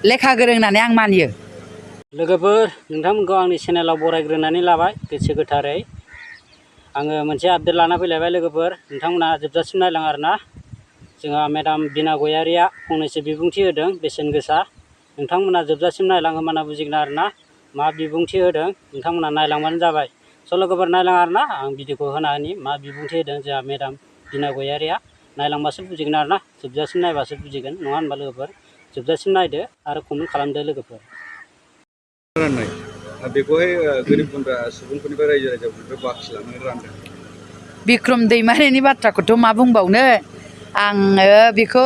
लेखा गोरों होननानै आं मानियो। लोगोफोर नोंथांमोनखौ आंनि चेनेलाव बरायग्रोनानै लाबाय गोसो गोथारै। आङो मोनसे आपडेट लाना फैलायबाय लोगोफोर, नोंथांमोना जोबजासिम नायलां आरोना। जोंहा मेडाम बिना गयारिया फंनैसो बिबुंथि होदों बेसेन गोसा। नोंथांमोना जोबजासिम नायलां होनबाना बुजिगोन आरोना मा बिबुंथि होदों। नोंथांमोना नायलांबानो जाबाय। स' लोगोफोर नायलां आरोना, आं भिडिअखौ होना होनि मा बिबुंथि होदों जोंहा मेडाम बिना गयारिया। नायलांबासो बुजिगोन आरोना, जोबजासिम नायबासो बुजिगोन, नङा होनबा लोगोफोर? जोबजासिम नायदो आरो कमेन्ट खालामदो लोगोफोर। राननाय बेखौहाय गोरिब गुन्द्रा सुबुंफोरनिफ्राय रायजो राजाफोरनिफ्राय बाखि लानानै रानदों। बिक्रम दैमारिनि बाथ्राखौथ' मा बुंबावनो, आङो बेखौ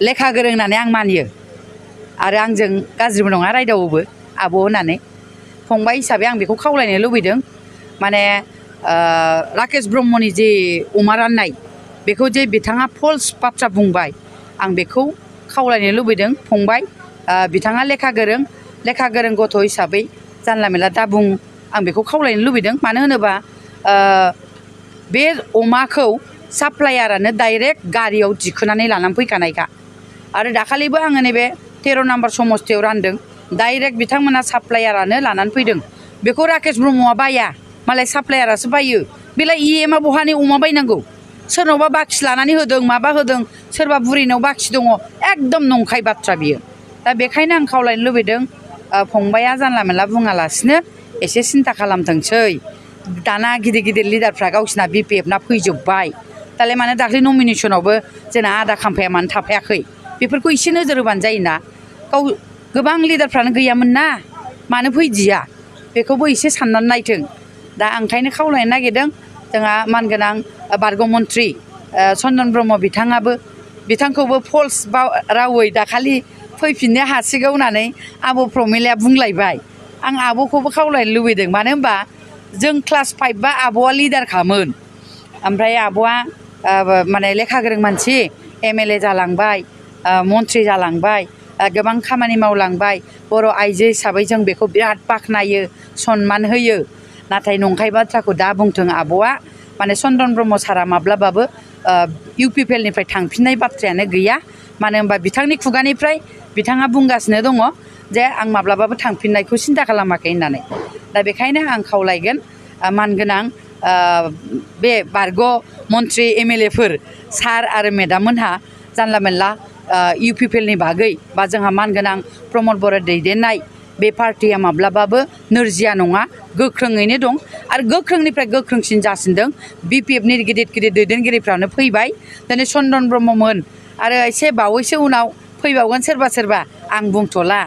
लेखा गोरों होननानै आं मानियो आरो आंजों गाज्रिबो नङा, रायदावोबो आब' होननानै। फंबाय हिसाबै आं बेखौ खावलायनो लुबैदों, माने राकेश ब्रह्मनि जे अमा राननाय बेखौ जे बिथाङा फल्स बाथ्रा बुंबाय, आं बेखौ खावलायनो लुबैदों। फंबाय, बिथाङा लेखा गोरों गथ' हिसाबै जानला मेला दा बुं, आं बेखौ खावलायनो लुबैदों। मानो होनोबा बे अमाखौ साप्लायारानो डाइरेक्ट गारियाव दिखोनानै लानानै फैखानायखा। आरो दाखालिबो आङो नैबे 13 नाम्बार समस्थियाव रानदों, डाइरेक्ट बिथांमोना साप्लायारानो लानानै फैदों। बेखौ राकेश ब्रह्मआ बाया, मालाय साप्लायारासो बायो। बेलाय EMआ बहानि अमा बायनांगौ? सोरनावबा बाखि लानानै होदों, माबा होदों, सोरबा बुरैनाव बाखि दङ, एकदम नंखाय बाथ्रा बियो। दा बेखायनो आं खावलायनो लुबैदों, फंबाया जानला मेला बुङालासिनो एसे सिन्था खालामथोंसै। दाना गिदिर गिदिर लिडारफ्रा गावसिना BPF ना फैजोब्बाय, दालाय मानो दाख्लै नमिनेसनावबो जोंना आदा खाम्फाया मानो थाफायाखै? बेफोरखौ एसे नोजोर होबानो जायोना। गोबां लिडारफ्रानो गैयामोन ना, मानो फैदिया? बेखौबो एसे साननानै नायथों। दा ओंखायनो खावलायनो नागिरदों, जोंहा मानगोनां बारग' मन्थ्रि चन्दन ब्रह्म बिथांखौबो फल्स रावै दाखालि फैफिननो हासिगौ होननानै आब' प्रमिलाया बुंलायबाय। आं आब'खौबो खावलायनो लुबैदों, मानो होनबा जों क्लास 5 बा आब'आ लिडारखामोन। ओमफ्राय आब'आ माने लेखा गोरों मानसि, MLA जालांबाय, मन्थ्रि जालांबाय, गोबां खामानि मावलांबाय। बर' आइजो हिसाबै जों बेखौ बिराद बाख्नायो, सनमान होयो। नाथाय नंखाय बाथ्राखौ दा बुंथों आब'आ। माने चन्दन ब्रह्म सारा माब्लाबाबो UPPLनिफ्राय थांफिननाय बाथ्रायानो गैया। मानो होनबा बिथांनि खुगानिफ्राय बिथाङा बुंगासिनो दङ जे आं माब्लाबाबो थांफिननायखौ सिन्था खालामाखै होननानै। दा बेखायनो आं खावलायगोन, मानगोनां बे बारग' मन्थ्रि MLAफोर सार आरो मेडाम मोनहा जानला मेनला UPPLनि बागै बा जोंहा मानगोनां प्रमद बर' दैदेननाय बे पार्टिया माब्लाबाबो नोरजिया नङा, गोख्रोङैनो दं। आरो गोख्रोंनिफ्राय गोख्रोंसिन जासिनदों। BPFनि गिदिर गिदिर दैदेनगिरिफ्रानो फैबाय, दिनै चन्दन ब्रह्ममोन आरो एसे बावैसो उनाव फैबावगोन सोरबा। आं बुंथ'ला,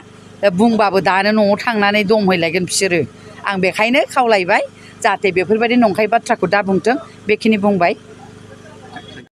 बुंबाबो दानो न'आव थांनानै दमहैलायगोन बिसोरो। आं बेखायनो खावलायबाय, जाहाथे बेफोरबायदि नंखाय बाथ्राखौ दा बुंथों, बेखिनि बुंबाय।